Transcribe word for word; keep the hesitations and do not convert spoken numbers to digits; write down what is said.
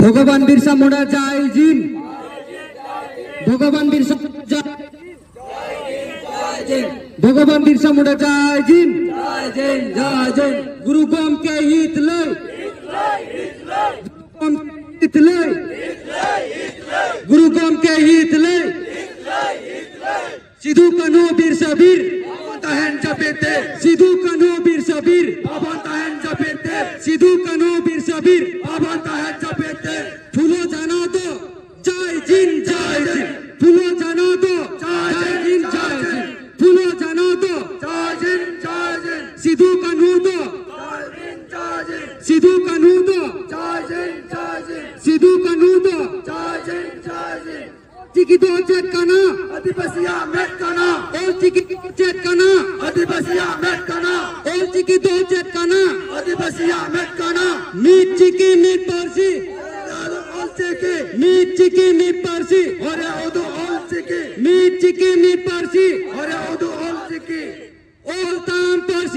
ᱵᱷᱚᱜᱚᱵᱟᱱ ᱵᱤᱨᱥᱟ ᱢᱩᱱᱰᱟ ᱡᱟᱭ ᱡᱤᱱ᱾ ᱵᱷᱚᱜᱚᱵᱟᱱ ᱵᱤᱨᱥᱟ ᱡᱟᱭ ᱡᱤᱱ᱾ ᱵᱷᱚᱜᱚᱵᱟᱱ ᱵᱤᱨᱥᱟ ᱢᱩᱱᱰᱟ ᱡᱟᱭ ᱡᱤᱱ᱾ ᱜᱩᱨᱩ ᱜᱚᱢᱠᱮ ᱦᱤᱛ ᱞᱟᱹᱭ᱾ ᱜᱩᱨᱩ ᱜᱚᱢᱠᱮ ᱦᱤᱛ ᱞᱟᱹᱭ᱾ ᱥᱤᱫᱩ ᱠᱟᱹᱱᱦᱩ ᱵᱤᱨᱥᱟ ᱵᱤᱨ᱾ ᱵᱟᱵᱚᱱ ᱛᱟᱦᱮᱱ ᱡᱟᱹᱯᱤᱫ ᱛᱮ᱾ ᱥᱤᱫᱩ ᱠᱟᱹᱱᱦᱩ ᱵᱤᱨᱥᱟ ᱵᱤᱨ᱾ ᱵᱟᱵᱚᱱ ᱛᱟᱦᱮᱱ ᱡᱟᱹᱯᱤᱫ ᱛᱮ᱾ ᱥᱤᱫᱩ ᱠᱟᱹᱱᱦᱩ ᱵᱤᱨᱥᱟ ᱵᱤᱨ᱾ ᱵᱟᱵᱚᱱ ᱛᱟᱦᱮᱱ ᱡᱟᱹᱯᱤᱫ ᱛᱮ᱾ ᱯᱷᱩᱞᱳ ᱡᱷᱟᱱᱳ ᱫᱚ ᱡᱟᱭ ᱡᱤᱱ, ᱡᱟᱭ ᱡᱤᱱ᱾ ᱯᱷᱩᱞᱳ ᱡᱷᱟᱱᱳ ᱫᱚ ᱡᱟᱭ ᱡᱤᱱ, ᱡᱟᱭ ᱡᱤᱱ᱾ ᱯᱷᱩᱞᱳ ᱡᱷᱟᱱᱳ ᱫᱚ ᱡᱟᱭ ᱡᱤᱱ, ᱡᱟᱭ ᱡᱤᱱ᱾ ᱥᱤᱫᱩ ᱠᱟᱹᱱᱦᱩ ᱫᱚ ᱡᱟᱭ ᱡᱤᱱ, ᱡᱟᱭ ᱡᱤᱱ᱾ ᱥᱤᱫᱩ ᱠᱟᱹᱱᱦᱩ ᱫᱚ ᱡᱟᱭ ᱡᱤᱱ, ᱡᱟᱭ ᱡᱤᱱ᱾ ᱥᱤᱫᱩ ᱠᱟᱹᱱᱦᱩ ᱫᱚ ᱡᱟᱭ ᱡᱤᱱ, ᱡᱟᱭ ᱡᱤᱱ᱾ ᱪᱤᱠᱤ ᱫᱚ ᱪᱮᱫ ᱠᱟᱱᱟ? ᱟᱹᱫᱤᱵᱟᱹᱥᱤᱭᱟᱜ ᱢᱮᱫ ᱠᱟᱱᱟ᱾ ᱚᱞ ᱪᱤᱠᱤ ᱫᱚ ᱪᱮᱫ ᱠᱟᱱᱟ? ᱟᱹᱫᱤᱵᱟᱹᱥᱤᱭᱟᱜ ᱢᱮᱫ ᱠᱟᱱᱟ᱾ ᱚᱞ ᱪᱤᱠᱤ ᱫᱚ ᱪᱮᱫ ᱠᱟᱱᱟ? ᱟᱹᱫᱤᱵᱟᱹᱥᱤᱭᱟᱜ ᱢᱮᱫ ᱠᱟᱱᱟ᱾ ᱢᱤᱫ ᱪᱤᱠᱤ ᱢᱤᱫ ᱯᱟᱹᱨᱥᱤ᱾ ᱚᱞ ᱪᱤᱠᱤ᱾ ᱢᱤᱫ ᱪᱤᱠᱤ ᱢᱤᱫ ᱯᱟᱹᱨᱥᱤ᱾ ᱦᱚᱨᱮ ᱩᱫᱩᱜ ᱚᱞ ᱪᱤᱠᱤ᱾ ᱢᱤᱫ ᱪᱤᱠᱤ ᱢᱤᱫ ᱯᱟᱹᱨᱥᱤ᱾ ᱦᱚᱨᱮ ᱩᱫᱩᱜ ᱚᱞ ᱪᱤᱠᱤ᱾ ᱚᱞ ᱛᱟᱢ ᱯᱟᱹᱨᱥᱤ᱾